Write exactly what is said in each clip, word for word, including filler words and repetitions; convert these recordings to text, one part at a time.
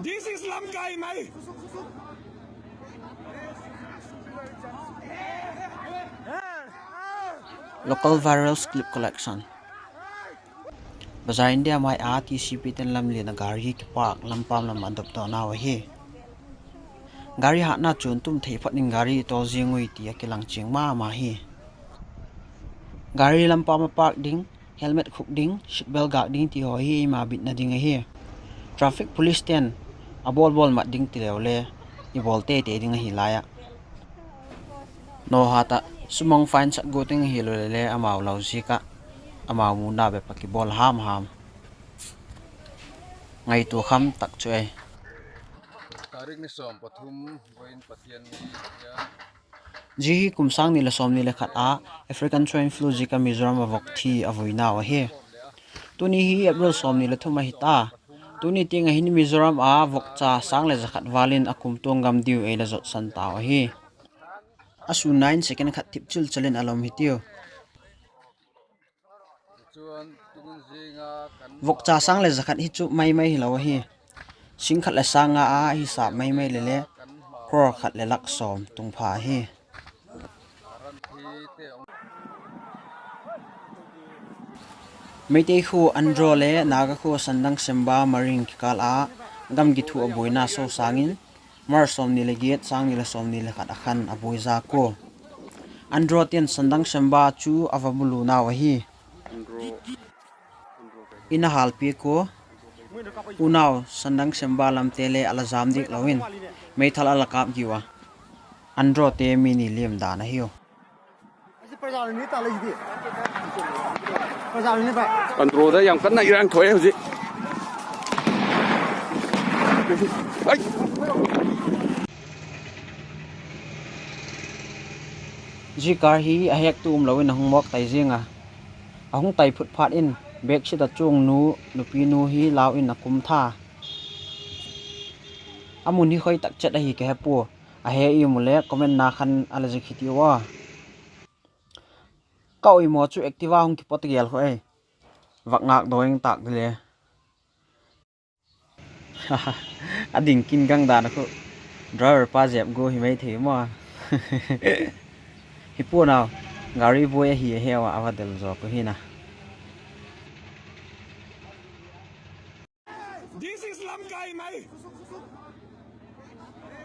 This is Lamka in my Local viral clip collection. Bazar India mai a T C P ten lamlian a gari kipark lampam lam a dopdawnau ahi. Gari hatna chuan tum thei phot in gari i tawl ziang ui ti a kilang chiang ma ma hi. Gari lampam a park ding, helmet khuk ding, seat belt gak ding ti haw hi eima bitna ding ahi. Traffic police ten a bawl bawl mat ding ti leu le i bawl tei tei ding ahi lai ah. Nawhat ah sum hung fine sak gu ding ahilo le le amau lo ziak ah amau muna bep a kibawl ham ham. Ngaitua kham tak chu ei. Zia hi kum sâng ni leh sawmni leh khat a African swine flu ziak a Mizoram a vok thi a vuinau ahi. Tuni hi April sawmni leh thum ahi ta. Tuni tiang ah hin Mizoram a vokcha sâng leh za khat vâl in a kumtuang gam diu ei la zotsan tau ahi. A sûnna in second khat thip chil chal in a lawm hitiu. Vokcha sâng leh za khat hi chu mai mai hilo ahi. Sing khat leh sâng nga a hisap mai mai le le, crore khat leh lakh sawm tung pha ahi. Meitei khua Andro le Naga khua Sandang Semba Maring kikâl a gamgi thu a buaina so sâng in, March sawmni leh giat, sâng ni leh sawmni leh khat a khan a buai zak ua. Andro ten Sandang Semba chu a va mu lunau ahi. In a hâlpiak ua, unau Sandang Semba lamte le a la jam diak lo in, meithal a la kâp giu a. Androte mi ni liam dan ahiu. Andro da yam kan nai rang thoi hujik. Zia kâr hi a hektu umlo in a hung mawk tai ziang a. A hung tai phut phat in, back seat a chuang nu, nupi nu hi lau in a kum tha. A mun hi khoi tak chet ahi ka he pua. A he i mu le comment na khan a la zik hi tiu a. Ka oimaw chu Activa hung kipot gel kho ei. Vak ngâk dawi ing tâk di le. A ding kin gang dan a khu driver pa zep gu hi mai thei maw. Hi puanau, gari buai ahi a heu a, a va del zaw ku hina.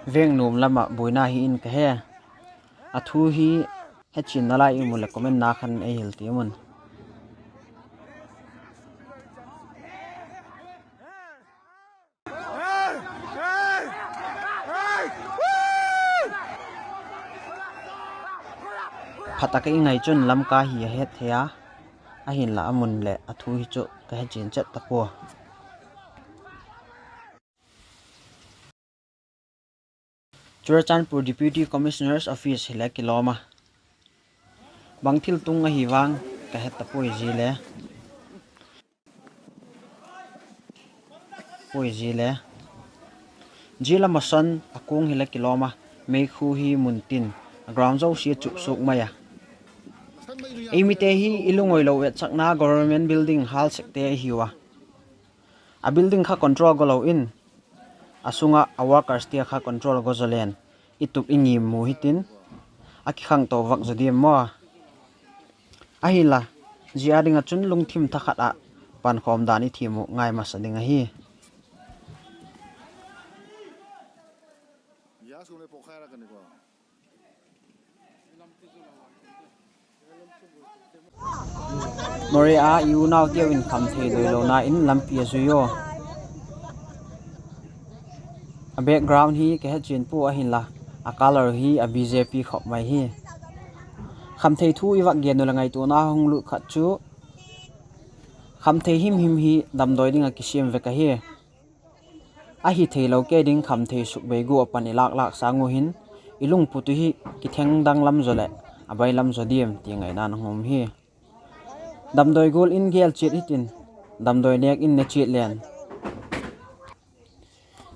Veng nuam lam ah buaina hi in ka he. A thu hi hechianna lai i mu leh comment na khan ei hil ti mun. Pha tak a i ngai chun Lamka hi a het thei a, ahinla a mun leh a thu hi chu ka hechian chet ta pua. Churachandpur Deputy Commissioner's Office hile kilawm a, bang thil tung ahi vang ka het ta puai zi le, puai zi le. Zia lam a san a kuang hile kilawm a, meikhu hi mun tin, a ground zosia chup suak mai a. Ei mite hi i lungawilo etsakna government building hâl sekte ahiu a. A building kha control go lo in, a sung ah a workers te kha control go zaw len, i tup i ngim mu hitin, a kikhangto vak zaw diam maw. Ahinla, zia ding ah chun lungthim thakhat ah pankhawm dan i thiam uh ngai masa ding ahi. Moreh a i unauteu in khamthei doilona in lampi a zui a. A background hi ka hechian pua ahinla, a colour hi a B J P khop mai hi. Khamthei thu i vak gen u leh ngaituana hung lut khat chu, khamthei himhim hi damdawi ding ah kisiam vek ahi. Ahi theilo kei ding khamthei sukbei gua pan i lâk lâk sâng u hin, i lungput u hi kitheng dang lam zaw leh a bailam zaw diam ti ngaina hung um hi. Damdawi gual in gel chiat hitin, damdawi nêk in ne chiat len.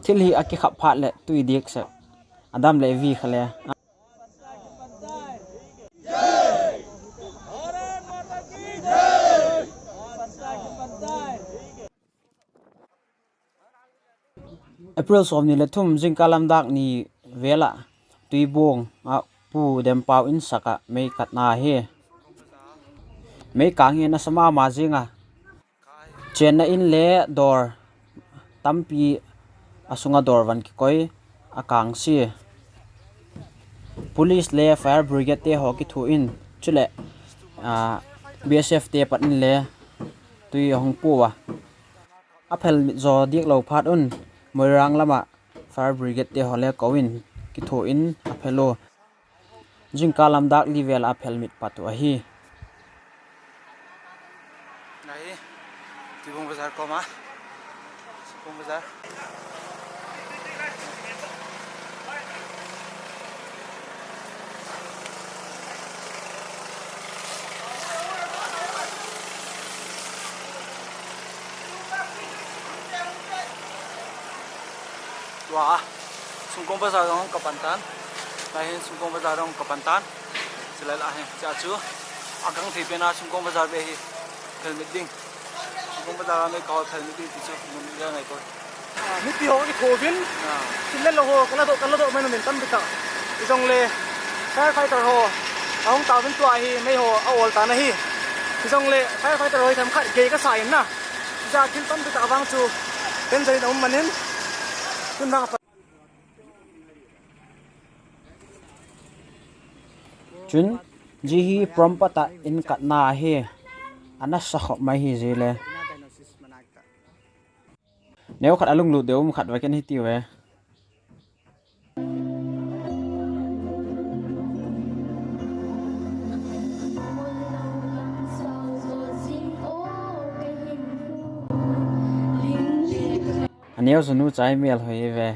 Thil hi a kikhap phat leh tui diak sek, a dam leh vi kha le. April sawmni leh thum zingkal lam dâk ni vêl ah Tuibuang ah Pu Dempau insak ah mei katna hi. Mei kâng hi nasa ma ma zing a, chênna in le dawr tampi a sung ah dawr van kikoi a kâng sia. Police le fire brigadete haw kithua in, chuleh BSFte pat in le tui a hung pua a. A phel mit zaw diak lo phat un Moirang lam ah fire brigadete haw le ko in kithua in a phel ua. Zingkal lam dâk li vêl ah a phel mit pat uh ahi. Ahi, Tuibuang bazar kawm a, Sungkuang bazar. Tua, Sungkuang bazar dong ka pan ta'n. Lai hin Sungkuang bazar dong ka pan ta'n. Chuleh la hin cha chu a gang thei pen a Sungkuang bazar be hi phel mit ding, Sungkuang bazar a mei ka hawl phel mit ding ti chu mun le ngai ko. Mipi haw kithua in, thil le lo haw ka la dot, ka la dot mai nuam in tampi tak. Hi zong le firefighter haw a hung tau in tua hi mei haw a awl ta'n ahi. Hi zong le firefighter haw hi themkhat gei ka sa in na, zia thil tampi tak vang chu danger in a um man in, tun vang a pha. Chun, zia hi prom pat ah in katna ahi, a nasa khop mai hi zia le. Neu khat a lunglut deu um khat va ken hi tiu e. A neu zaw nu chai mêl hoi ve.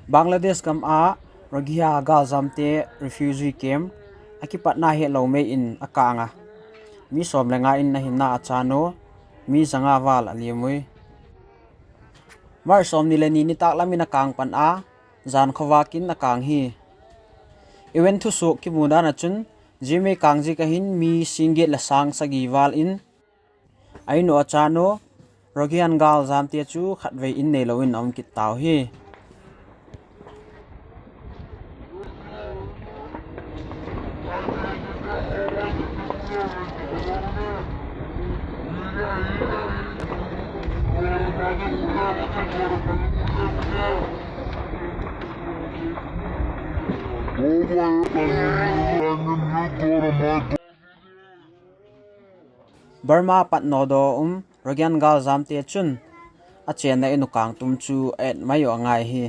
Bangladesh gam a Rohingya gâljamte refugee camp a kipatna hetlo mei in a kâng a, mi sawm le nga in a hinna a chan u, mi za nga vâl a liam ui. March sawmni leh ni nitâk lam in a kâng pan a, jan khawvâk in a kâng hi. U N thusuak kimu dan ah chun, zia mei kâng ziak ah hin mi sîng giat leh sâng sagi vâl in a in uh a chan u, Rohingya gâljamte chu khatvei in neilo in a um kit tau hi. Burma pat Nodoh um Rohingya gâljamte chun a chênna in uh kângtum chu a et mai uh a ngai hi.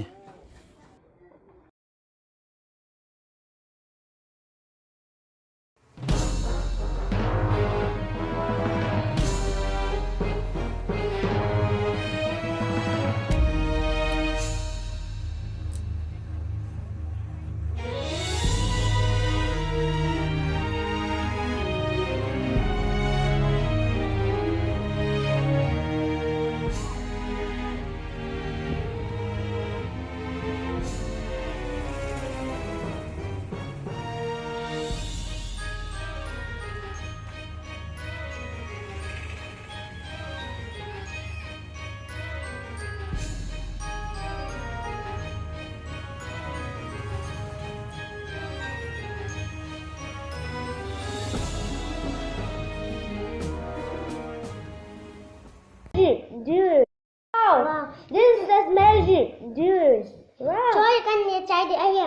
Juice. Wow. This is the magic juice. Wow. Choi kan ne chai di ahi.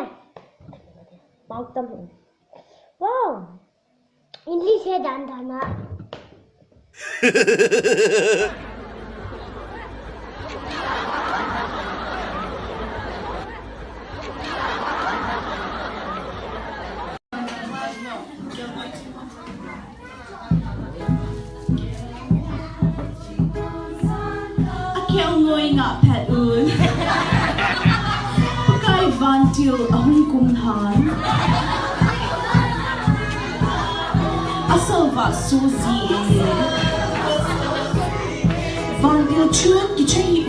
Wow. English he dan dan a. A keu ngoi ngah phet un, Pakai vantil a hung kum han, a salvah suzi e. Vantil chu kicha hi